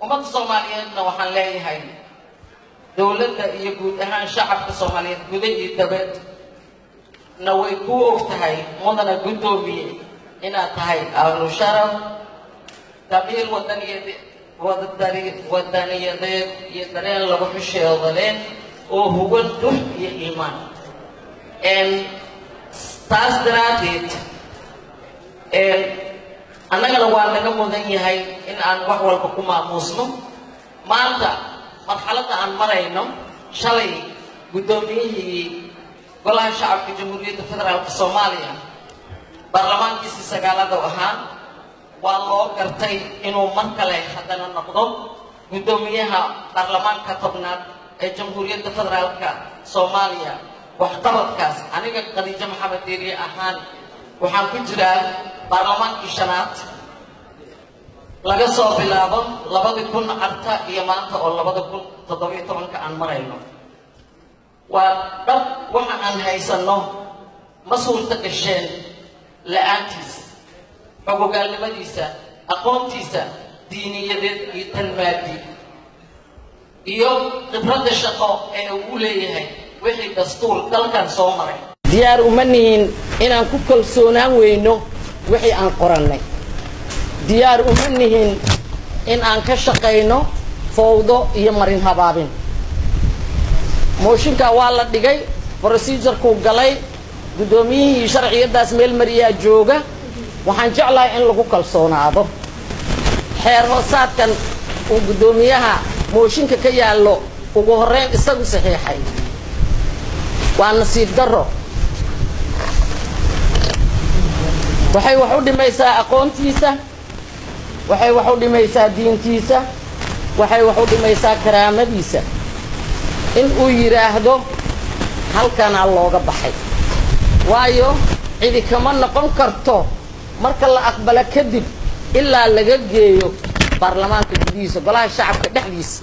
Ummadda Soomaaliyeedna waxaan leeyahay, dowladda iyo guud ahaan shacabka Soomaaliyeed guda iyo dabad na way kuu og tahay, mudana guddoomiye, inaad tahay ahlu sharaf, damiir wadaniyad wadaniyadeed iyo dareen lagu xisheedo leh oo hugan dhux iyo iimaan. Taas daraaddeed annagana waa naga mudan yahay in aan wax walba ku maamuusno. Maanta marxaladda aan marayno, shalay guddoomiyihii Golaha Shacabka Jamhuuriyadda Federaalka Soomaaliya, baarlamaankiisii sagaalaad oo ahaa, waa loo gartay inuu mar kale haddana noqdo guddoomiyaha baarlamaanka 10aad ee Jamhuuriyadda Federaalka Soomaaliya. Waxqabadkaas aniga Khadiijo Maxamed Diiriye ahaan waxaan ku jiraa baarlamaankii shanaad, laga soo bilaabo 2000 Carta iyo maanta oo 2017-ka aan marayno. Waa dhab, waxa aan haysanno ma suurto gasheen la-aantiisa, xogogaalnimadiisa, aqoontiisa diiniyadeed iyo tan maadi iyo khibradda shaqo ee uu leeyahay wixii dastuur dalkan soo maray. Diyaar uma nihin inaan ku kalsoonaan weyno wixii aan qorannay. Diyaar uma nihin in aan ka shaqayno fowdo iyo marin habaabin. Mooshinkaa waa la dhigay, procedure-kuu galay, guddoomiyihii sharciyaddaas meel mariyaa jooga. Waxaan jeclahay in lagu kalsoonaado xeer hoosaadkan uu guddoomiyaha mooshinka ka yaallo ugu horreyn isagu saxiixay. Waa nasiib darro. Waxay wax u dhimaysaa aqoontiisa, waxay wax u dhimaysaa diintiisa, waxay wax u dhimaysaa karaamadiisa in uu yidhaahdo halkanaa looga baxay, waayo cidi kama noqon karto marka la aqbalo kadib ilaa laga geeyo baarlamaanka gudihiisa, Golaha Shacabka dhexdiisa.